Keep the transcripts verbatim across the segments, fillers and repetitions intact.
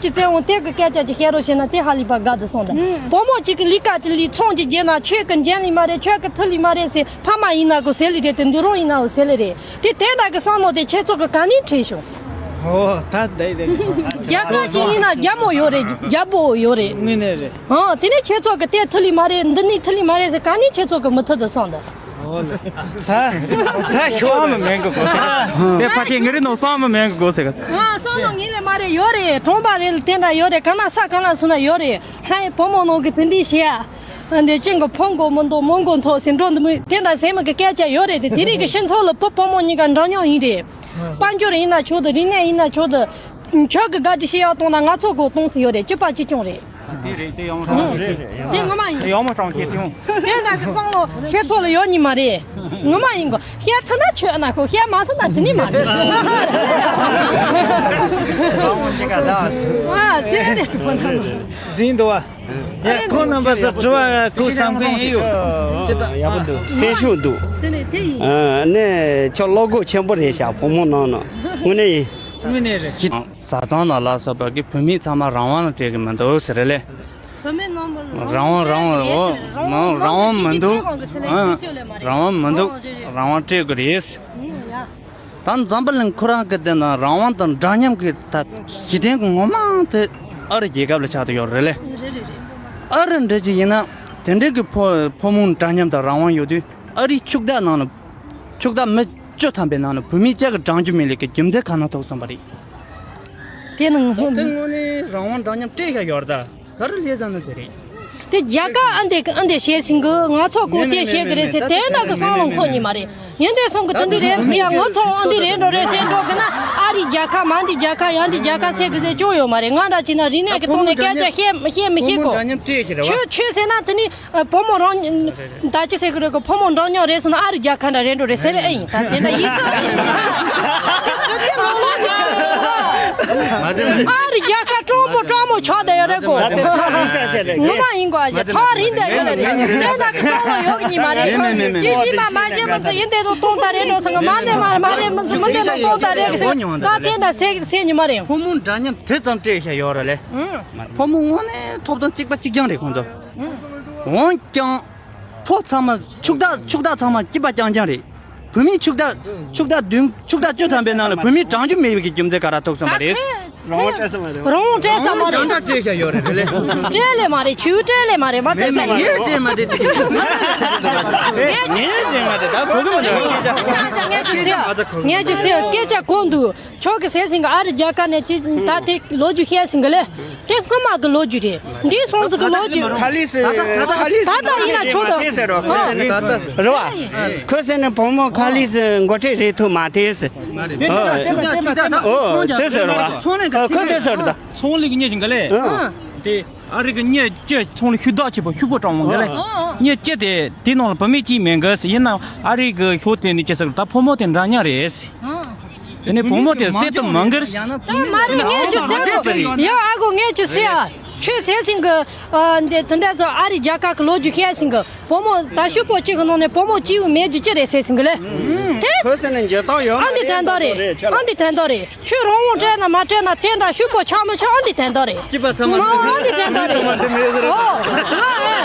ཅི་བཙན་འོང་དེ་གི་སྐད་ཆ་ཅིག་བཤད་རོགས་བྱས་ན་དེ་ཧ་ལས་པ་དགའ་འདུག་སོང་ད། ཨུམ། བུ་མོ་གཅིག་གི་ལས་ཀ་ཅིག་ལས་ཚོང་ཅིག་རྒྱག་ན་ཁྱོད་ཀྱི་འཇོན་ལས་མ་རེད། ཁྱོད་ཀྱི་མཐུ་ལས་མ་རེད་ཟེར། ཕ་མ་ཡིན་ན་གོ་ཟེར་ལས་རེད། དེ་འདུག་རོགས་ཡིན་ན་གོ་ཟེར་ལས་རེད། དེ་དེ་འདྲ་གི་བསམ་བློ་དེ་ཁྱེད་ཚོ་གི་ག་ནས་འཁྲིད་བྱུང་། ཨོ་ད་དེ་དེ། རྒྱལ་ཁབ་ཅིག་ཡིན་ན་རྒྱལ་མོ་ཡོད་རེད། རྒྱལ་པོ་ཡོད་རེད། དངོས་གནས་རེད། ཨང་དེ་ནས་ཁྱེད་ཚོ་གི་དེ་མཐུ་ལས་མ་རེད། འདི་ནས་མཐུ་ལས་མ་རེད་ཟེར། ག་ནས་ཁྱེད་ཚོ་གི་མུ་མཐུད་དུ་སོང་ད། ད་ད་ཤོག་མི་མེད་གི་གོ་ཟེར། དེ་ཕ་གི་ངེ་རེ་ནོ་སོང་མི་མེད་གི་གོ་ཟེར། ཨ་སོང་ནོ་ངེ་ལས་མ་རེད་ཡོད་རེད། གྲོང་པ་རེད་དེ་འདྲ་ཡོད་རེད། གང་ན་ས་གང་ན་སོང་ན་ཡོད་རེད། ཧའི་བུ་མོ་ནང་གི་དེ་འདྲ་བྱས། འདི་ཅན་གི་ཕོ་མགོ་མི་འདུག་མོ་མགོ་མཐོ་ཟེར་འགྲོ་འདི་མོ་དེ་འདྲ་ཟེར་མི་གི་སྐད་ཆ་ཡོད་རེད། དེ་དེ་རིགས་གི་སྤྱི་ཚོགས་ལ་བུ་བུ་མོ་གཉིས་ཀ་འདྲ་མཉམ་ཡིན་རེད། དཔལ་འབྱོར་ཡིན་ན་ཆོག་ཏུ་རིག་གནས་ཡིན་ན་ཆོག་ཏུ། ཁྱོད་ཀྱི་དགའ་སྒྲིག་ཤེས་ཡག་གཏོང་ན་ང་ཚོ་གོ་གཏོང་སྲིད་ཡོད་རེད། སྤྱི་པ་སྤྱི་སྐྱོང་རེད། དེ་རེད། དེ་ཡོང་མ་སོང་། དེ་ངོ་མ་ཡིན། དེ་ཡོང་མ་སོང་། ཁྱེད་ཐུང་། དེ་འདྲ་གི་བསམ་བློ་ཁྱེད་ཚོ་ལ་ཡོད་ནི་མ་རེད། ངོ་མ་ཡིན་གོ། བཤད་ཐུབ་ན་ཆོག་ན་ཁོ། བཤད་མ་ཐུབ་ན་དེ་ནི་མ་རེད། ཨ་དེ་རེད་ཆོག་ན། རིང་འདུག་བ། ཡ་ཁོང་རྣམ་པ་ཚོ་དྲི་བ་ཁུག་བསམ་མཁན་ཡོད། ཡག་པོ་འདུག་སེམས་ཤུགས་འདུག་དེ་ནས་དེ་ཡིན། ཨ་ནས་ཁྱོད་བློ་ཁོག་ཆེན་པོ་རེད་ཤག་བུ་མོ་ནང་ན། དངོས་གནས་ཡིན། དངོས་གནས་རེད། བཟའ་ཚང་ནང་ལ་སོགས་པ་གི་བུད་མེད་ཚང་མ་རང་དབང་ལ་སྤྲད་གི་མི་འདུག་ཟེར་རེད་ལེ། བུད་མེད་རྣམས་རང་དབང་རང་དབང་འོ་རང་དབང་མི་འདུག་ཨ་རང་དབང་མི་འདུག་རང་དབང་སྤྲད་གི་རེད། ད་འཛམ་བུ་གླིང་ཁོ་རང་གི་དེ་ན་རང་དབང་དང་འདྲ་མཉམ་གི་ད་གཞི་རྟེན་གི་ངོ་མ་དེ་ཨ་རི་རྒྱལ་ཁབ་ལ་ཆགས་ཏེ་ཡོད་རེད་ལེ། ཨ་རི་འདྲ་ཅིག་ཡིན་ན་དེ་འདྲའི་གི་ཕོ་ཕོ་མོ་འདྲ་མཉམ་དང་རང་དབང་ཡོད་དུས་ཨ་རིའི་ཕྱུག་བདག་ནང་ལ་ཕྱུག་བདག་མི་བཅུ་ཐམ་པའི་ནང་ལ་བུད་མེད་གཅིག་གི་གྲངས་རྒྱུ་མེད་ལེ་གི་རྒྱུ་མཚན་ག་ན་ཐུག་སོང་བ་རེད། དེ་ནང་དེ་དངོས་གནས་རང་དབང་འདྲ་མཉམ་སྤྲད་ཡ་ཡོད་རེད་ད། ག་རེ་ལས་ཙམ་ན་དེ་རེད། དེ་རྒྱལ་ཁབ་ཨ་འདི་ཨ་འདི་བྱས་ཟིན་གི། ང་ཚོ་གོ་དེ་བྱེད་གི་རེད་ཟེར་དེ་འདྲ་གི་བསམ་བློ་འཁོར་ནི་མ་རེད། ཡིན་དེ་སོང་གི་དེ་འདི་རེད། ཡ་ངོ་ཚོང་ཨ་འདི་རེད་འགྲོ་རེད་ཟེར་འགྲོ་གི་ན་ཨ་རི་རྒྱལ་ཁབ་མ་འདི་རྒྱལ་ཁབ་ཡང་འདི་རྒྱལ་ཁབ་ཟེར་གི་ཟེར་ཅོ་ཡོད་མ་རེད། ང་འདྲ་ཅིག་ན་རིག་གནས་ཀྱི་ཐོག་ནས་སྐད་ཆ་བཤད་བཤད་མི་ཤེས་གོ། ཆོས་ཆོས་ཟེར་ན་དེ་ནི་བུ་མོ་རང་ད་ཅི་ཟེར་གི་རེད་གོ། བུ་མོ་འདྲ་མཉམ་རེད་སོང་ན་ཨ་རི་རྒྱལ་ཁབ་འདྲ་རེད་འགྲོ་རེད་ཟེར་ཨེ་ཡིན། ད་དེ་འདྲ་ཡིན་ས་ཅིག་ཨ་རི་རྒྱལ་ཁབ་སྤྲང་པོ་སྤྲང་མོ་ཆགས་བསྡད་ཡོད་རེད་གོ། ངོ་མ་ཡིན་གོ། ཨ་ཅེ་ཐག་རིང་བསྡད་ཡོད་རེད། དེ་ལྟ་གི་བསམ་བློ་ཡོད་གི་ནི་མ་རེད། ཅི་ཅི་མ་མ་བྱེད་མི་སྲིད། ཡིན་དེ་དུ་གཏོང་ད་རེད་འགྲོ་སོང་གི། མ་འདེ་མ་མ་རེད་མི་སྲིད། མི་འདེ་དུ་གཏོང་ད་རེད་གི་ཟེར། ད་དེ་འདྲ་ཟེར་ཟེར་ནི་མ་རེད། ཕོ་མོ་འདྲ་མཉམ་དེ་ཙམ་སྤྲད་ཤ་ཡོད་རེད་ལེ། ཕོ་མོ་དངོས་གནས་ཐོབ་ཐང་གཅིག་པ་གཅིག་རྐྱང་རེད་ཁོང་ཚོ། འོན་ཀྱང་། ཕོ་ཚང་མ་ཕྱུག་བདག་ཕྱུག་བདག་ཚང་མ་སྐྱིད་པ་རྐྱང་རྐྱང་རེད། བུད་མེད་ཕྱུག་བདག་ཕྱུག་བདག་བདུན་ཕྱུག་བདག་བཅུ་ཐམ་པའི་ནང་ལ་བུད་མེད་གྲངས་ཅིག་མེད་པའི་རྒྱུ་མཚན་ག་རེ་ཐུག་སོང་བ་རེད། རང་དབང་སྤྲད་ས་མ་རེད། རང་དབང་སྤྲད་ས་མ་རེད། རང་དབང་སྤྲད་ཡ་ཡོད་རེད་རེད་ལེ། སྤྲད་ལེ་མ་རེད། ཆུ་སྤྲད་ལེ་མ་རེད། མ་ཚད་ས་ངས་སྤྲད་མ་རེད་ཅིག་ངས་སྤྲད་མ་རེད། ད་གོ་གི་མ་འདུག་ངས་ཅིག་ཟེར། ངས་ཅིག་ཟེར། སྐད་ཆ་གོ་འདུག་ཁྱོད་ཀྱི་ཟས་ཟིན་གི། ཨ་རི་རྒྱལ་ཁབ་ནས་ཅི་ད་དེ་ལོ་རྒྱུས་བཤད་ཟིན་གི་ལེ། དེ་སྔ་མ་གི་ལོ་རྒྱུས་རེད། འདི་སོང་ཟིག་གི་ལོ་རྒྱུས། ཁ་ལིས་ད་ལྟ་ཡིན་ན་ཆོག་ཏུ། རེད་བ། ཁོས་ཟེར་ནས་བུ་མོ་ཁ་ལིས་མགོ་ཁྲིད་རེད་ཐུབ་མ་ཐེ་ཟེར། ཨོ་དེ་ཟེར་བ། ཁོས་དེ་ཟེར་ད། ཚོང་ལས་ཀྱི་གཉེར་ཞིག་གི་ལེ། དེ་ཨ་རི་གི་གཉེར་ཅི་ཚོང་ལས་ཤུགས་དག་ཆེ་པོ་ཤུགས་པོ་དྲང་བ་གི་ལེ། གཉེར་ཅི་དེ་དེ་ནང་ལ་བུད་མེད་ཅིག་མེད་གི་ཟེར། ཡིན་ན་ཨ་རི་གི་ཤོག་དེ་ནི་ཅི་ཟེར་ད་ཕོ་མོ་དེ་འདྲ་མཉམ་རེད་ཟེར། དེ་ནས་བུ་མོ་དེ་རྩེ་ཏུ་མང་གིར། ད་མ་རེད། ངས་ཅི་ཟེར་གོ། ཡ་ཨ་གོ་ངས་ཅི་ཟེར་ཡ། ཁྱོད་ཟེར་ཟིན་གི། ཨ་འདི་དེ་འདྲ་ཚོ་ཨ་རི་རྒྱལ་ཁབ་གི་ལོ་རྒྱུས་བཤད་ཟིན་གི། བུ་མོ་ད་ཤུག་པོ་གཅིག་གི་ནང་ནས་བུ་མོ་གཅིག་མེད་རྒྱུ་ཅི་རེད་ཟེར་ཟིན་གི་ལེ། དེ་ཁོས་ཟེར་ནས་འཇོན་ཐང་ཡོད་མ་ཨ་འདི་རེད། དོན་དག་རེད། ཨ་འདི་དོན་དག་རེད། ཁྱོད་རང་དབང་སྤྲད་ན་མ་སྤྲད་ན་དེ་འདྲ་ཤུག་པོ་ཆགས་མི་ཆགས་ཨ་འདི་དོན་དག་རེད། སྐྱིད་པ་ཚང་མ་ཨ་འདི་དོན་དག་རེད། ཨོ་ང་ཨེ་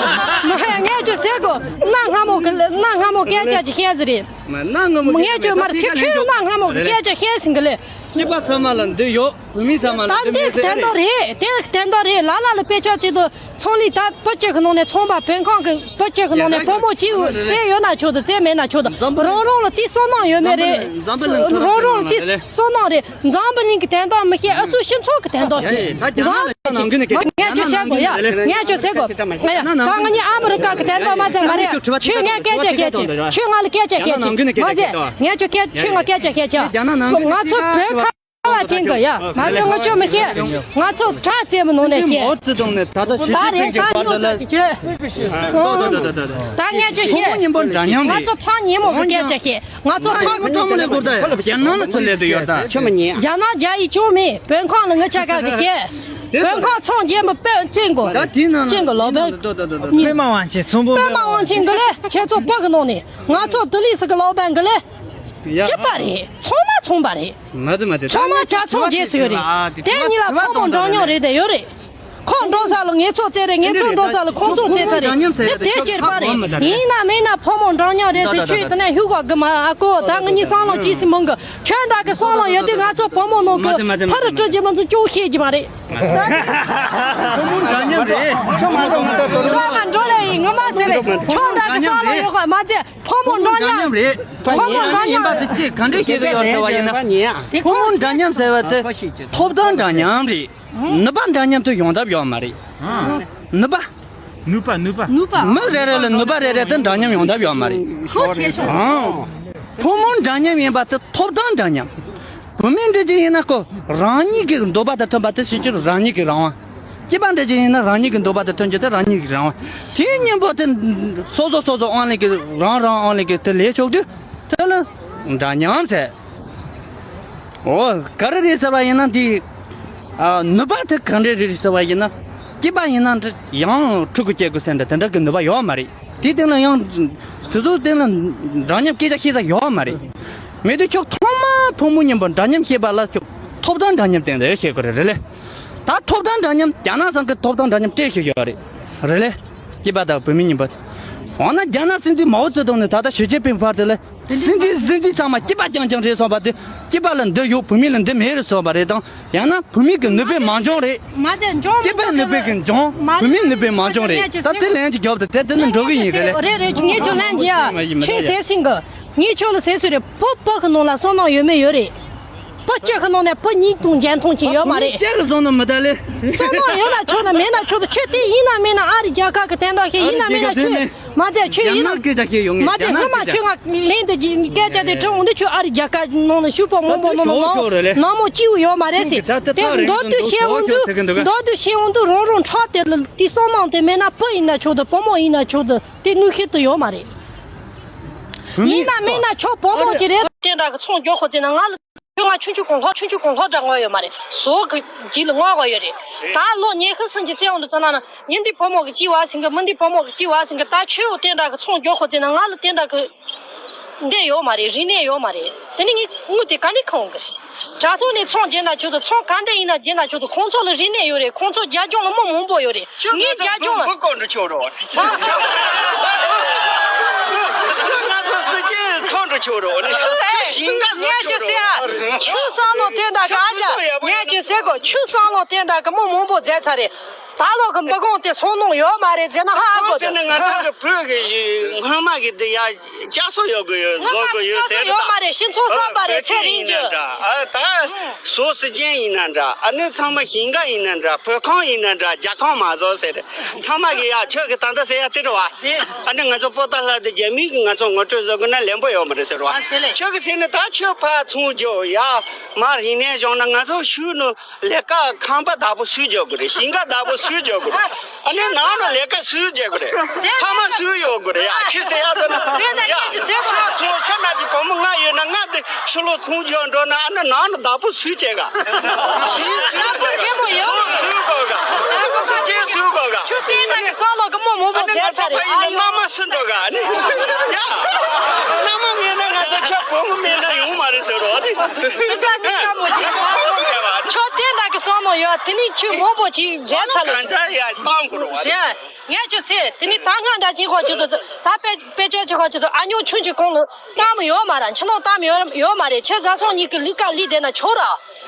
མ་ཧེ་ངས་ཅི་ཟེར་གོ། གནའ་སྔ་མོ་གི་གནའ་སྔ་མོ་སྐད་ཆ་ཅིག་བཤད་ཟིན་རེད། མ་གནའ་སྔ་མོ་ངས་ཅི་མར་ཁྱོད་ཁྱོད་གནའ་སྔ་མོ་གི་སྐད་ཆ་བཤད་ཟིན་གི་ལེ། སྐྱིད་པ་ཚང་མ་ལ་འདི་ཡོད། བུད་མེད་ཚང་མ་ལ་ད་འདི་འདི་མེད་ཟེར་དོན་དག་རེད། དེ་དོན་དག་རེད། ལ་ལ་ལ་དཔེ་ཆ་གཅིག་ཏུ་ཚོང་ལས་ད་བུ་གཅིག་གི་ནང་ནས་ཚོང་པ་བོད་ཁང་གི་བུ་གཅིག་གི་ནང་ནས་བུ་མོ་གཅིག་རྩེ་ཡོད་ན་ཆོག་ཏུ་རྩེ་མེད་ན་ཆོག་ཏུ་རང་རང་ལ་དེ་བསོད་ནམས་ཡོད་མེད་རེད། རང་རང་ལ་དེ་བསོད་ནམས་རེད། འཛམ་བུ་གླིང་གི་དོན་དག་མི་ཤེས། ཨ་སུ་སྤྱི་ཚོགས་ཀྱི་དོན་དག་ཤེས། འཛམ་ངས་ཁྱོད་བཤད་དགོས་ཡ། ངས་ཁྱོད་ཟེར་དགོས། ང་ཡ་ད་ང་གཉིས་ཨ་མི་རི་ཀ་གི་དོན་དག་མ་ཚད་མ་རེད། ཁྱོད་ངས་སྐད་ཆ་བཤད་ཅིག་ཁྱོད་ང་ལ་སྐད་ཆ་བཤད་ཅིག་མ་ཚད་ངས་ཁྱོད་སྐད་ཁྱོད་ང་སྐད་ཆ་བཤད་ཅིག་ང་ཚོ་བོད་ཁ་བ་ཅན་གི་ཡ། ང་ཚོ་ང་ཚོ་མི་ཤེས། ང་ཚོ་དྲག་རྩེ་མོ་ནང་ནས་བཤད། མའོ་ཙེ་ཏུང་ནས་ད་ལྟ་ཞི་ད་ཅིན་རེད། ཕིང་གི་ད་བར་དུ་ལ་ད་ངས་ཁྱོད་བཤད། ང་ཚོ་ཐག་ཉེ་མོ་གི་སྐད་ཆ་བཤད། ང་ཚོ་ཐག་ཐོག་མ་ནས་འགོར་ད་ཡ། རྒྱ་ནག་ལ་ཚུར་སླེབས་དུ་ཡོད་ད། ཁྱོད་མ་ཉན། རྒྱ་ནག་རྒྱ་ཡིག་ཅུང་མེད། བོད་ཁང་ལ་ངི་ཆ་ག་གི་བཤད། བོད་ཁང་ཚོང་རྒྱན་པོ་པོད་ཅན་གོ། ད་དེ་ནང་ཅན་གོ་ལོ་པོད། པད་མ་དབང་ཆེན་ཚོང་པོ། པད་མ་དབང་ཆེན་གི་ལེ། ཁྱེད་ཚོ་བོད་གི་ནང་ནས་ང་ཚོ་ལྡི་ལི་སི་གི་ལོ་པན་གི་ལེ། ཡ། གཅིག་པ་རེད། ཚང་མ་ཚོང་པ་རེད། མ་དེ་མ་དེ། ཚང་མ་གྲྭ་ཚང་རྗེས་སུ་ཡོད་རེད། ཨ་དེ་དེ་གཉིས་ལ་ཕོ་མོ་འདྲ་མཉམ་རེད་དེ་ཡོད་རེད། ཁོ་འགྲོ་ས་ལ་ངེད་ཚོ་བཙལ་རེད། ངེད་ཚོ་འགྲོ་ས་ལ་ཁོང་ཚོ་བཙལ་ས་རེད། དེ་དེ་སྤྱིར་པ་རེད། ཡིན་ན་མིན་ན་ཕོ་མོ་འདྲ་མཉམ་རེད་ཟེར། ཁྱོད་དེ་ནས་ཧུ་ག་གི་མ་ཨ་ཀོ། ད་ང་གཉིས་སང་ལོ་ཅི་སི་མང་གི། ཁྱོད་འདྲ་གི་སང་ལོ་ཡོད་དུས་ང་ཚོ་ཕོ་མོ་ནང་གི་ཕ་རུ་སྤྲོད་ཀྱི་མི་ཚོ་ཅུང་ཤེས་ཀྱི་མ་རེད། ཕོ་མོ་འདྲ་མཉམ་རེད། ཁྱོད་མ་གཏོགས་ང་ད་དོ་རུ་ང་མ་འགྲོ་ལེ་ཡིན། ང་མ་ཟེར་རེད། ཁྱོད་འདྲ་གི་སང་ལོ་ཡོད་ག་མ་ཚད། ཕོ་མོ་འདྲ་མཉམ་རེད། ཕོ་མོ་འདྲ་མཉམ་ཡིན་པ་དེ་ཅི་ག་འདྲ་ཤེས་ཀྱི་ཡོད་ཟེར་བ་ཡིན་ན། ཕོ་མོ་འདྲ་མཉམ་ཟེར་བ་དེ་ཐོབ་ཐང་འདྲ་མཉམ་རེད། ནུས་པ་འདྲ་མཉམ་དུ་ཡོང་ཐབས་ཡོད་མ་རེད། ནུས་པ། ནུས་པ། ནུས་པ། མི་རེ་རེ་ལ་ནུས་པ་རེ་རེ་དེ་འདྲ་མཉམ་ཡོང་ཐབས་ཡོད་མ་རེད། ཨང་། ཕོ་མོ་འདྲ་མཉམ་ཡིན་པ་དེ་ཐོབ་ཐང་འདྲ་མཉམ། བུད་མེད་འདྲ་ཅིག་ཡིན་ན་ཁོ་རང་ཉིད་ཀྱི་འདོད་པ་དང་མཐུན་པ་དེ་བྱེད་རྒྱུ་རང་ཉིད་ཀྱི་རང་དབང་། སྐྱེས་པ་འདྲ་ཅིག་ཡིན་ན་རང་ཉིད་ཀྱི་འདོད་པ་དང་མཐུན་རྒྱུ་དེ་རང་ཉིད་ཀྱི་རང་དབང་། དེའི་གཉེན་པོ་དེ་སོ་སོ་སོ་སོ་ཨང་ལེ་གི་རང་རང་ཨང་ལེ་གི་དེ་ལས་ཆོག་དུས་དེ་ལ་འདྲ་མཉམ་ཟེར། འོ་ག་རེ་རེད་ཟེར་བ་ཡིན་ན་འདི། ཨ་ནུས་པ་དེ་ག་འདྲ་རེད་ཟེར་བ་ཡིན་ན། སྐྱེས་པ་ཡིན་ན་འདྲ་ཡང་ཕྲུ་གུ་སྐྱེ་དགོས་ཟེར་འདྲ་དེ་འདྲ་གི་ནུས་པ་ཡོད་མ་རེད། དེའི་སྟེང་ལ་ཡང་། དེ་ཚོའི་སྟེང་ལ་འདྲ་མཉམ་སྐད་ཆ་བཤད་ས་ཡོད་མ་རེད། མེད་དུས་ཁྱོད་ཐོག་མ་ཕོ་མོ་གཉིས་པོ་འདྲ་མཉམ་བཤད་པ་ལ་ཁྱོད་ཐོབ་ཐང་འདྲ་མཉམ་སྟེང་དུ་བཤད་དགོས་རེད་རེད་ལེ། ད་ཐོབ་ཐང་འདྲ་མཉམ་རྒྱ་ནག་ཚང་གི་ཐོབ་ཐང་འདྲ་མཉམ་སྤྲད་ཤེས་ཡོད་རེད། རེད་ལེ། སྐྱེས་པ་དང་བུད་མེད་གཉིས་པོ། འོ་ན་རྒྱ་ནག་སྲིད་འཛིན་མའོ་ཙེ་ཏུང་ནས་ད་ལྟ་ཞི་ཅིན་ཕིང་བར་དུ་ལ། སྲིད་འཛིན་སྲིད་འཛིན་ཚང་མ་སྐྱེས་པ་རྐྱང་རྐྱང་རེད་གསུངས་པ་དེ། སྐྱེས་པ་ལ་འདི་ཡོད་བུད་མེད་ལ་འདི་མེད་རེད་གསུངས་པ་རེད་དང་། ཡང་ན་བུད་མེད་ཀྱི་ནུས་པའི་མ་འཇོན་རེད། མ་ཚད་འཇོན། སྐྱེས་པའི་ནུས་པའི་གི་འཇོན། བུད་མེད་ནུས་པའི་མ་འཇོན་རེད། ད་དེ་ལན་གྱི་རྒྱབ་ཏུ་དེ་དེ་ནི་འགྲོ་གི་ཡིན་རེད་ལེ། རེད་རེད། ངས་ཁྱོད་ལན་རྒྱག་ཡ། ཁྱོད་ཟེར་སྲིང་གི། ངས་ཁྱོད་ལ་ཟེར་སྲིད་རེད། བུ་བུ་གི་ནང་ལ་བསོད་ནམས་ཡོད་མེད་ཡོད་རེད། བུ་གཅིག་གི་ནང་ནས་བུ་གཉིས་དང་རྒྱན་མཐོང་ཅིག་ཡོད་མ་རེད། གཅིག་གི་བསོད་ནམས་མི་ད་ལེ། བསོད་ནམས་ཡོད་ན་ཆོག་ན་མེད་ན་ཆོག་ད། ཁྱོད་དེ་ཡིན་ན་མིན་ན་ཨ་རི་རྒྱལ་ཁབ་ཀྱི་དོན་དག་བཤད། ཡིན་ན་མིན་ན་ཁྱོད། མ་ཚད་ཁྱོད་ཡིན་ན། རྒྱ་ནག་སྐད་ཆ་བཤད་ཡོང་ངེས། མ་ཚད་སྔོན་མ་ཁྱོད་ང་ལན་དུ་སྐད་ཆ་དེ་དྲི་འོང་དུས་ཁྱོད་ཨ་རི་རྒྱལ་ཁབ་ནང་ལ་ཤུག་པ་མང་པོ་ནང་ལ་ནང་མོ་སྐྱིད་པོ་ཡོད་མ་རེད་ཟེར། དེ་མདོར་བསྡུས་བཤད་འོང་དུས་མདོར་བསྡུས་བཤད་འོང་དུས་རང་རང་ཕྲག་དེ་ལ་དེ་བསོད་ནམས་དེ་མེད་ན་བུ་ཡིན་ན་ཆོག་ད། བུ་མོ་ཡིན་ན་ཆོག་ད། དེ་དངོས་ཤེས་དུ་ཡོད་མ་རེད། ཡིན་ན་མིན་ན་ཁྱོད་བུ་མོ་ཅིག་རེད། དེ་འདྲ་གི་ཚོང་རྒྱག་ཁོ་ཚེ་ན་ང་ལ། ཁྱོད་ང་ཆུང་ཆུང་གོང་ལྷོ་ཆུང་ཆུང་གོང་ལྷོ་འདྲ་ངོ་ཡོད་མ་རེད། ཟོག་གི་རྗེས་ལ་ངོ་གོ་ཡོད་རེད། ད་ལོ་ཉི་ཤུ་སུམ་ཅུ་བཙལ་འོང་དུས་ད་ན་ན་ཡིན་འདི་བུ་མོ་གི་ཅི་བ་ཟིན་གི། མིན་འདི་བུ་མོ་གི་ཅི་བ་ཟིན་གི། ད་ཁྱོད་འོ་དེ་འདྲ་གི་ཚོང་རྒྱག་ཁོ་ཚེ་ན་ང་ལ་དེ་འདྲ་གི་འདི་ཡོད་མ་རེད། རིག་གནས་ཡོད་མ་རེད། དེ་ནི་ངས་དངུལ་དེ་ག་ནས་ཁང་གི་རེད། དྲ་ཐོག་ནས་ཚོང་རྒྱག་ན་ཆོག་ཏུ། ཚོང་ག་འདྲ་ཡིན་ན་རྒྱག་ན་ཆོག་ཏུ། ཁོང་ཚོ་ལ་རིག་གནས་ཡོད་རེད། ཁོང་ཚོ་རྒྱ་ལྗོངས་ལ་མི་མང་པོ་ཡོད་རེད། ཁྱོད་ངས་རྒྱ་ལྗོངས་ལ། བུ་བསྐོ་འགྲོ་ཆོག་རོགས། ཁྱོད་ང་ཚོ་སྲིད་སྤྱི་ཚོགས་འགྲོ་ཆོག་རོགས། ཁྱོད་ཞིང་ཁ་བཟོ་ཆོག་རོགས། ཁྱོད་བསམ་བློ་དེ་འདྲ་ག་ཅག་ངས་ཅི་ཟེར་གོ། ཁྱོད་བསམ་བློ་དེ་འདྲ་གི་མི་མང་པོ་མཛད་ཚར་རེད། ད་ལོ་གི་འབུ་གོང་དེ་སོང་ནོ་ཡོད་མ་རེད་ཟེར་ན་ཧ་གོ། ཁོང་ཚོ་ནི་ང་ཚོ་གི་བོད་ཀྱི་སྔོན་མ་གི་དེ་ཡ་བསྐྱར་གསོ་ཡོད་དགོས་ཡོད། བཟོ་དགོས་ཡོད་ཟེར། ཡོད་མ་རེད། སྤྱི་ཚོགས་གསར་པ་རེད། ཚེ་རིང་རྒྱུ། ཨ་ད་བཟོ་སྲིད་ཅན་ཡིན་ན་འདྲ། ཨ་ནི་ཚང་མ་ཞིང་ཁ་ཡིན་ན་འདྲ། བོད་ཁང་ཡིན་ན་འདྲ། རྒྱ་ཁང་མ་བཟོ་ཟེར། ཚང་མ་གི་ཡ་ཁྱོད་ཀྱི་ད་ལྟ་ཟེར་ཡ་དེ་རེད་བ། ཨ་ནི་ང་ཚོ་པོ་ཏཱ་ལ་དེ་རྒྱ་མི་གི་ང་ཚོ་ངོ་སྤྲོད་བཟོ་དགོས་ན་ལན་པོ་ཡོད་མ་རེད་ཟེར་བ། ཁྱོད་ཀྱི་ཚེ་ནི་ད་ཁྱོད་ཕར་ཚོང་རྒྱོ་ཡ་མར་ཡིན་ནས་བྱུང་ན་ང་ཚོ་ཤུལ་ནུ། ལས་ཀ་ཁང་པ་བདག་པོ་སུས་རྒྱག་དགོས་རེད། ཞིང་ཁ་བདག་པོ་སུས་རྒྱག་དགོས་རེད། ཨ་ནི་ནང་ལ་ལས་ཀ་སུས་རྒྱག་དགོས་རེད། ཕ་མ་སུས་ཡོང་དགོས་རེད། ཡ་ཁྱོད་ཟེར་ཡ་ཟེར་ན། ཡ་ཁྱོད་ཚོ་ཁྱོད་ན་གི་བུ་མོ་ལྔ་ཡོད་ན་ལྔ་དེ་ཕྱི་ལོགས་ཚོང་རྒྱག་འགྲོ་ན། ཨ་ནི་ནང་ལ་བདག་པོ་སུས་བྱེད་ག་ཞིང་སུས་བཟོ་ག་སུས་དགོས་ག་སུ་ཅན་སུས་དགོས་ག་ཁྱོད་བསྟན་ན་གི་བསམ་བློ་གི་མི་མང་པོ་མཛད་ཚར་རེད། ཨ་ཡིན་ན་མནའ་མ་སུ་འགྲོ་ག་ཨ་ནི། ཡ་མནའ་མ་མེད་ན་ང་ཚོ་ཁྱོད་བུ་མོ་མེད་ན་ཡོང་མ་རེད་ཟེར་རོ། ཨ་ནི། ཁྱོད་དེ་འདྲ་གི་བསམ་བློ་ཡོད། དེ་ནི་ཁྱོད་མང་པོ་ཅིག་མཛད་ཚར་ལ། གང་ཚ་ཡ་བཏང་དགོས་རེད་བ། རེད། ངས་ཁྱོད་ཟེར། དེ་ནི་ད་སྔ་འདྲ་ཅིག་ཁོ་ཁྱོད་ཚོ་ད་དཔེ་དཔེ་ཆ་ཅིག་ཁོ་ཁྱོད་ཚོ་ཨ་ཉོ་ཆུང་ཆུང་གོང་ལ་གཏམ་ཡོད་མ་ར། ཕྱི་ནང་གཏམ་ཡོད་ཡོད་མ་རེད། ཁྱོད་བཟའ་ཚང་གཉིས་ཀྱི་ལུས་ཀ་ལུས་བསྡད་ན་ཆོག་ར།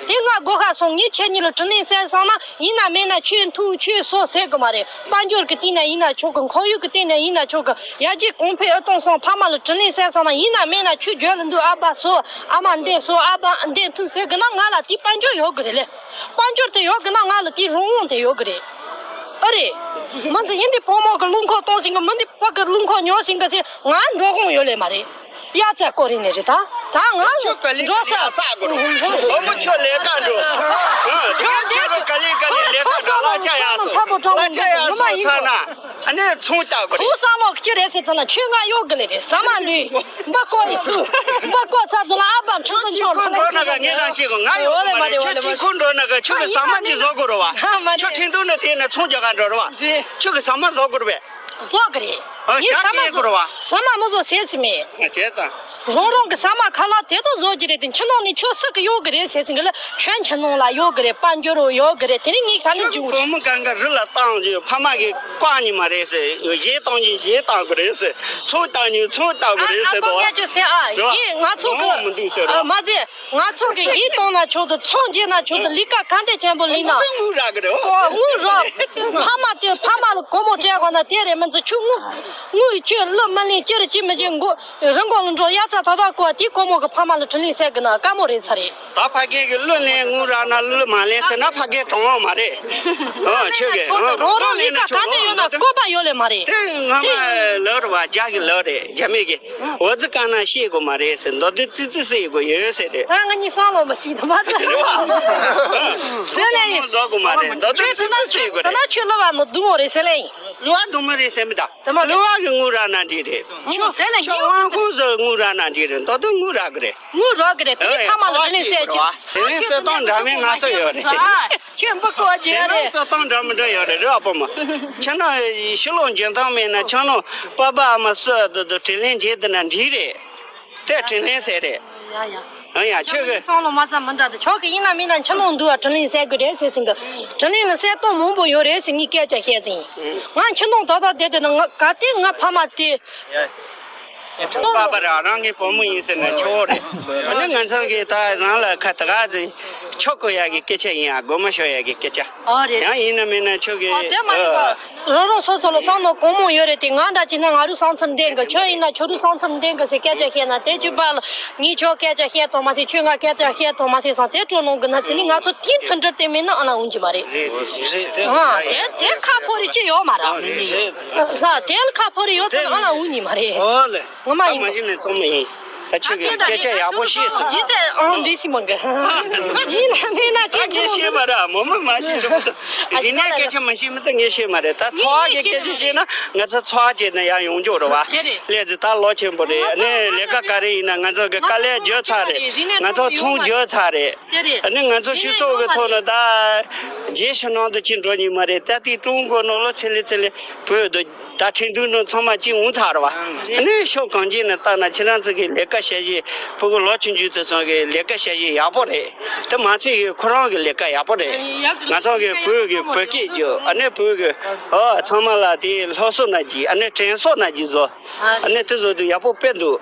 དེ་ང་སྒོ་ཁ་སོང་། ངས་ཁྱེད་གཉིས་ལ་དྲིན་ལན་གསལ་སོང་ན། ཡིན་ན་མིན་ན་ཁྱོད་འཐུང་ཁྱོད་གསོ་ཟེར་གི་མ་རེད། དཔལ་འབྱོར་གི་སྟེང་ན་ཡིན་ན་ཆོག་གི། ཁོར་ཡུག་གི་སྟེང་ན་ཡིན་ན་ཆོག་གི། ཡར་རྒྱས་གོང་འཕེལ་ཨེ་གཏོང་སོང་། ཕ་མ་ལ་དྲིན་ལན་གསལ་སོང་ན། ཡིན་ན་མིན་ན་ཁྱོད་རྒྱུན་ལ་འདུག་ཨ་ཕ་གསོ། ཨ་མ་འདི་གསོ། ཨ་ཕ་འདི་འཐུང་ཟེར་གི་ན་ང་ལ་དེ་དཔལ་འབྱོར་ཡོད་གི་རེད་ལེ། དཔལ་འབྱོར་དེ་ཡོད་གི་ན་ང་ལ་དེ་རང་དབང་དེ་ཡོད་གི་རེད། ཨ་རེད། མི་ཚེ་ཡིན་དེ་ཕོ་མོ་གི་རླུང་ཁོག་གཏོང་ཟིན་གི། མི་འདི་ཕོ་གི་རླུང་ཁོག་ཉོ་ཟིན་གི་ཚེ་ང་འགྲོ་དགོངས་ཡོད་ལེ་མ་རེད། ཡ་ཙ་ཀོ་རིན་ནས་རེད་ད། ད་ང་འགྲོ་ས། ཨོ་མོ་ཁྱོད་ལས་ཀ་འགྲོ། ཁྱོད་ཁྱོད་ཀྱི་ག་ལེ་ག་ལེ་ལས་ཀ་འགྲོ། གླ་ཆ་ཡག་སོང་། གླ་ཆ་ཡག་སོང་ཐ་ན། ཨ་ནི་ཚོང་རྟག་གི་རེད། ཁོ་བསམ་བློ་ཅི་རེད་ཟེར་ཐལ་ན། ཁྱོད་ང་གཡོག་གི་ལས་རེད། ཟ་མ་ལུས། འབུ་བརྐོ་ཡི་སུ། འབུ་བརྐོ་ཚར་དུ་ལ་ཨ་བམ་ཁྱོད་ཚོ་ཁྱོད་ཁྱོད་འགྲོ་ན་ག་ངས་རང་ཤེས་གོ། ང་ཡོད་གོ་མ་རེད། ཁྱོད་ཅི་ཁོ་འགྲོ་ན་ག་ཁྱོད་ཀྱི་ཟ་མ་ཅི་བཟོ་དགོས་རེད་བ། ཁྱོད་ཁྲིན་ཏུའུ་ནས་དེ་ནས་ཚོང་རྒྱག་ག་འགྲོ་རེད་བ། ཁྱོད་ཀྱི་ཟ་མ་བཟོ་དགོས་རེད་བས། བཟོ་གི་རེད། ཨ་ངས་ཇ་ཟ་མ་སྐད་བཟོ་གོ་ར་བ། ཟ་མ་མི་བཟོ་ཟེར་ཟིན་མེད། ཨ་བྱས་ཙང་། རང་རང་གི་ཟ་མ་ཁ་ལག་དེ་དག་བཟོ་གི་རེད་དེ། ཕྱི་ནང་ནས་ཁྱོད་སུ་གི་ཡོད་གི་རེད་ཟེར་ཟིན་གི་ལ། ཁྱོད་ཕྱི་ནང་ལ་ཡོད་གི་རེད། དཔལ་འབྱོར་རོ་ཡོད་གི་རེད། དེ་ནས་ངས་ག་ནས་ཁྱོད་ཀྱི་འཇུག་བུ་མོ་གང་ག་རི་ལ་བཏང་རྗེས་ཕ་མ་གིས་བཀག་ནི་མ་རེད་ཟེར། གཞས་བཏང་རྗེས་གཞས་བཏང་དགོས་རེད་ཟེར། ཚོང་བཏང་ཉིན་ཚོང་བཏང་དགོས་རེད་ཟེར་དོ། ངས་ཁྱོད་ཟེར་ཨ། རེད་བ། ཡིན་ང་ཚོ་གི་ཨ་མ་ཚེ། ང་ཚོ་གི་ཡིད་གཏོང་ན་ཆོག་ཏུ་ཚོང་རྒྱག་ན་ཆོག་ཏུ་ལས་ཀ་ག་འདྲ་ཆེན་པོ་ལས་ན། དངུལ་རག་གི་རེད། ཨོ་དངུལ་རག་ཕ་མ་དེ་ཕ་མ་ལ་སྒོར་མོ་སྤྲད་དགོས་ན་དེ་རེད་མི་ཚེ་ཆུ་དངུལ། དངུལ་ཁྱོད་གླུ་མི་ལེན་ཅི་རེད་ཅི་མི་བྱེད་མགོ་རི་མགོ་ལ་འགྲོ་དབྱར་རྩྭ་ད་ད་བརྐོ་བ་དེ་སྒོར་མོ་གི་ཕ་མ་ལ་དྲིན་ལན་གསལ་གི་ན་དཀའ་མོ་རེད་ཚ་རེད། ད་ཕ་སྐད་ཀྱི་གླུ་ལེན་དངུལ་རག་ན་གླུ་མ་ལེན་ཟེར་ན་ཕ་སྐད་དྲང་བ་མ་རེད། ཨོ་ཆོས་གི་ཨོ་རང་རང་ལས་ཀ་ག་འདྲ་ཡོད་ན་བཀོད་པ་ཡོད་ལེ་མ་རེད། དེ་ངོ་མ་ལོ་རེད་བ། རྒྱ་གི་ལོ་རེད། རྒྱ་མི་གི་འོ་ཙི་དཀའ་ན་ཤེས་དགོས་མ་རེད་ཟེར། མདོ་སྡེ་ཙི་ཙི་ཟེར་དགོས་ཡོད་ཟེར་རེད། ཨ་ང་གཉིས་སང་ལོ་མ་གཅིག་དུ་མ་ཙི་ཟེར་ལེ་ཡིན། བཟོ་དགོས་མ་རེད། མདོ་སྡེ་ཙི་ཙི་ཟེར་དགོས་རེད། ད་ན་ཁྱོད་ལོ་བ་མོ་སྡུག་མོ་རེད་ཟེར་ལེ་ཡིན། ལོ་བ་སྡུག་མོ་རེད་ཟེར་མི་ད། ད་མ་ལོ་བ་གི་དངུལ་རག་ན་འགྲིག་རེད། ཁྱོད་ཟེར་ལེ་ཁྱོད་ཡིན། དབང་ཁུངས་ཟེར་དངུལ་རག་ན་འགྲིག་རེད། མདོ་སྡེ་དངུལ་རག་གི་རེད། དངུལ་རག་གི་རེད། དེ་ཨེ་ཕ་མ་ལ་དྲིན་ལན་གསལ་ཅིག་ཚོགས་ཀྱི་བར་དེ་ནས་གསོལ་སྟོན་འདྲ་མིན་ང་ཚོ་ཡོད་རེད། ཁྱོད་འབུ་ཀོ་ཅེ་རེད། ཁྱེད་རང་གསོལ་སྟོན་འདྲ་མི་འདྲ་ཡོད་རེད། རེད་ཨ་ཕོ་མོ། ཁྱེད་རང་ཕྱི་ལོགས་འཇོན་ཐང་མེད་ན་ཁྱེད་རང་པ་ཕ་ཨ་མ་སུ་དུ་དུ་དྲིན་ལན་འཇལ་དུ་ན་འགྲིག་རེད། དེ་དྲིན་ལན་གསལ་རེད། ཡ་ཡ། ཨ་ཡ་ཁྱོད་ཀྱི་སང་ལོ་མ་ཙམ་མི་འདྲ་དུ་ཁྱོད་ཀྱི་ཡིན་ན་མིན་ན་ཁྱི་ནང་འདུག་ཨ། དྲིན་ལན་གསལ་དགོས་རེད་ཟེར་ཟིན་གི། དྲིན་ལན་ལ་གསལ་སྟོན་མང་པོ་ཡོད་རེད་ཟེར་ངས་སྐད་ཆ་བཤད་ཟིན། ང་ཁྱི་ནང་ད་ད་བསྡད་དེ་ན་ང་ག་དེ་ང་ཕ་མ་དེ། པ་པ་ར་རང་གི་བུ་མོ་ཡིན་ཟེར་ན་ཆོག་རེད། ཨ་ནི་ང་ཚང་གི་ད་རང་ལ་ཁ་ད་ག་ཚེ་ཆོག་གོ་ཡ་གི་སྐད་ཆ་ཡིན་ཨ། མགོ་མ་ཤོར་ཡ་གི་སྐད་ཆ། ཨ་རེད། ཡང་ཡིན་ན་མིན་ན་ཁྱོད་ཀྱི་ཨ་དེ་མ་ཡིན་པ། རང་རང་སོ་སོ་ལ་བསམ་བློ་གང་མང་ཡོད་རེད་དེ། ང་འདྲ་བྱས་ན་ང་རུ་བསམ་ཚུལ་འདྲ་འགའ། ཁྱོད་ཡིན་ན་ཁྱོད་རུ་བསམ་ཚུལ་འདྲ་འགའ་ཟེར་སྐད་ཆ་བཤད་ན་དེ་བརྒྱུད་པ་ལ་ངས་ཁྱོད་སྐད་ཆ་བཤད་དོ་མ་ཐེ། ཁྱོད་ང་སྐད་ཆ་བཤད་དོ་མ་ཐེ་སང་དེ་སྤྲོ་སྣང་གི་ན། དེ་ནི་ང་ཚོ་དེའི་མཐུན་སྒྲིལ་དེ་མེད་ན་ཨ་ན་འོང་གི་མ་རེད། རེད་རེད་རེད། དེ་ཨ་དེ་དེ་ཁ་ཕོ་རེ་ཅི་ཡོད་མ་ར། རེད་རེད། ཨ་དེ་ཁ་ཕོ་རེ་ཡོད་ཚེ་ཨ་ན་འོང་གི་མ་རེད། ཨོ་ལེ། ངོ་མ་ད་ཡིན་མ་གཞི་ནས་ཚང་མ་ཡིན། ད་ཁྱོད་ཀྱིས་སྐད་ཆ་ཡག་པོ་བཤད་སོང་། ཇི་སྲིད་ཨང་འདི་སྲིད་མ་གི། ཡིན་ན་མིན་ན་ད་ཁྱེད་ངས་ཚོ་ཤེས་མ་རེད། མོ་མོ་མ་ཤེས་རེད་མ་གཏོགས། གཞི་ནས་སྐད་ཆ་མ་ཤེས་མི་ད་ངས་ཤེས་མ་རེད། ད་ཚོགས་ཀྱི་སྐད་ཆ་བཤད་ན་ང་ཚོ་ཚོགས་བྱས་ན་ཡང་ཡོང་འཇོག་རེད་བ། དེ་རེད། ལས་ཚེ་ད་ལོ་ཆེན་པོ་རེད། ཨ་ནི་ལས་ཀ་ག་རེ་ཡིན་ན་ང་ཚོ་གི་དཀའ་ལས་བརྒྱབ་ཚར་རེད། ང་ཚོ་ཚོང་བརྒྱབ་ཚར་རེད། དེ་རེད། ཨ་ནི་ང་ཚོ་སྤྱི་ཚོགས་ཀྱི་ཐོག་ལ་ད་རྗེས་ཕྱི་ནང་དུ་ཅི་འགྲོ་ཉིན་མ་རེད། ད་དེ་ཀྲུང་གོ་ནང་ལོ་ཚེ་ལེ་ཚེ་ལེ་བོད་དུ། ད་ཁྲིན་ཏུའུ་ནང་ཚང་མ་གཅིག་འོང་ཚར་བ། ཨ་ནི་ཕྱོགས་གང་ཅི་ནས་བལྟས་ན་ཁྱེད་རང་ཚོ་གི་ལས་ཀ་བྱ་གཞི་ཕྲུ་གུ་ལོ་ཆུང་ཆུང་དེ་ཚོ་གི་ལས་ཀ་བྱ་གཞི་ཡག་པོ་རེད། དེ་མ་ཚད་ཀྱི་ཁོ་རང་གི་ལས་ཀ་ཡག་པོ་རེད། ང་ཚོ་གི་བོད་ཀྱི་བོད་སྐད་རྒྱུ་ཨ་ནི་བོད་ཀྱི་ཨོ་ཚང་མ་ལ་དེ་སློབ་གསོ་ན་གྱི་ཨ་ནི་དྲན་གསོ་ན་གྱི་བཟོ་ཨ་ནི་དེ་བཟོ་དུས་ཡག་པོ་དཔེ་འདུག་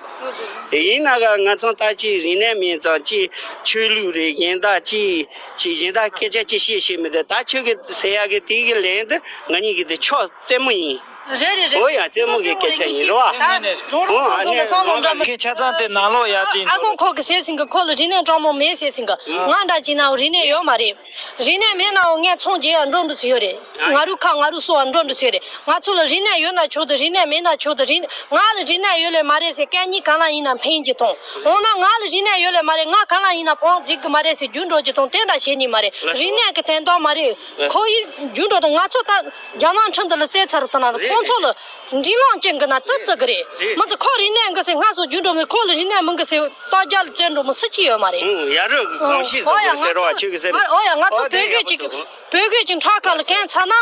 ཡིན་ན་ག་ང་ཚོ་ད་ཅི་རིག་གནས་མེད་ཙང་ཅི་ཆོས་ལུགས་རེད། གཞན་དག་ཅི་ཅི་གཞན་དག་སྐད་ཆ་ཅི་བཤད་ཤེས་མི་འདུག་ད་ཁྱོད་ཀྱི་ཟེར་ཡག་གི་དེ་གི་ལན་དུ་ང་གཉིས་ཀྱི་དེ་ཕྱོགས་རྩེད་མོ་ཡིན། རེད་རེད་རེད། འོ་ཡ་རྩེད་མོ་གི་སྐད་ཆ་ཡིན་རེད་བ། ད་རོང་རོང་སོ་སོ་ལ་བསམ་བློ་འདྲ་མི། ཁྱེད་ཆ་ཚང་དེ་ནང་ལོགས་ཡར་ཅིག་ཨ་ཁོ་ཁོ་གི་ཟེར་ཟིན་གི་ཁོ་ལ་རིག་གནས་སྤྲང་མོ་མེད་ཟེར་ཟིན་གི། ང་འདྲ་ཅིག་ན་རིག་གནས་ཡོད་མ་རེད། རིག་གནས་མེད་ནའང་ངས་ཚོང་རྒྱག་ཡ་འགྲོ་འགྲོ་ཚུལ་ཡོད་རེད། ང་རུ་ཁ་ང་རུ་སོ་བ་འགྲོ་འགྲོ་ཚུལ་རེད། ང་ཚོ་ལ་རིག་གནས་ཡོད་ན་ཆོག་ཏུ་རིག་གནས་མེད་ན་ཆོག་ཏུ་རིག་ང་ལ་རིག་གནས་ཡོད་ལེ་མ་རེད་ཟེར་སྐད་གཉིས་གང་ལ་ཡིན་ན་འཕེན་གྱི་ཐོང་། འོ་ན་ང་ལ་རིག་གནས་ཡོད་ལེ་མ་རེད། ང་གང་ལ་ཡིན་ན་འཕང་འགྲིག་གི་མ་རེད་ཟེར་རྒྱུ་འགྲོ་གྱི་ཐོང་། དེ་འདྲ་བྱེད་ནི་མ་རེད། རིག་གནས་ཀྱི་དོན་དག་མ་རེད། ཁོ་ཡི་རྒྱུ་འགྲོ་དང་ང་ཚོ་ད་རྒྱ་ནག་ཁྲིམས་དུ་ལ་བཙལ་ཚར་ཐུབ་ན་ཁོང་ཚོ་ལ་འདྲི་ལོང་ཅན་གི་ན་ཏི་ཙི་གི་རེད། མི་ཚོ་ཁོ་རིག་གནས་གི་ཟེར་ང་ཚོ་རྒྱུ་འགྲོ་མི་ཁོ་ལ་རིག་གནས་མི་གི་ཟེར་ཏོ་རྒྱ་ལ་བཙལ་འགྲོ་མི་སུ་གཅིག་ཡོད་མ་རེད། ཡ་རུ་གི་གང་ཤེས་ཟེར་བ་ཟེར་རོ་ཁྱོད་གི་ཟེར། ཨོ་ཡ་ང་ཚོ་བོད་སྐད་ཅིག་བོད་སྐད་ཅིག་ཁྲག་ཁ་ལ་གན་ཚ་ན་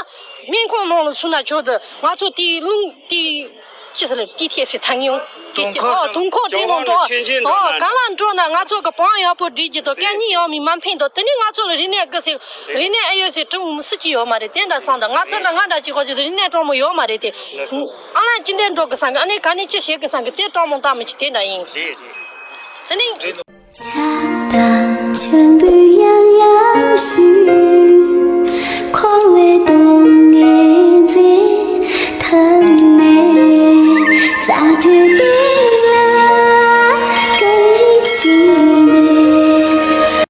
སྨན་ཁང་ནང་ལ་སུ་ན་ཆོག་ཏུ་ང་ཚོ་དེའི་རླུང་དེའི། ཅི་ཟེར་ལེ་ཏི་ཐེ་སི་ཐང་ཡོང་། དུང་འཁོར། ཨོ་དུང་འཁོར་ཅི་མོ་འགྲོ། ཨོ་གང་ལ་འགྲོ་ན་ང་ཚོ་གི་བང་ཡག་པོ་སྒྲིག་གི་དོ་སྐད་གཉིས་ཡང་མི་མ་འཕེན་དོ། དེ་ནི་ང་ཚོ་ལ་རིག་གནས་དགའ་ཟེར་རིག་གནས་ཨེ་ཡོད་ཟེར་དྲི་བ་མི་སྲིད་ཀྱི་ཡོད་མ་རེད། དེ་འདྲ་སང་ད་ང་ཚོ་འདྲ་ང་འདྲ་ཅིག་གོ་ཅི་རིག་གནས་སྤྲང་མོ་ཡོད་མ་རེད་དེ། ཨ་ལ་ཅི་འདྲ་འགྲོ་གི་སང་གི་ཨ་ནི་ག་ནི་ཅི་བྱེད་གི་སང་གི་དེ་སྤྲང་མོ་ལྟ་མི་ཅི་དེ་འདྲ་ཡིན། དེ་ནི།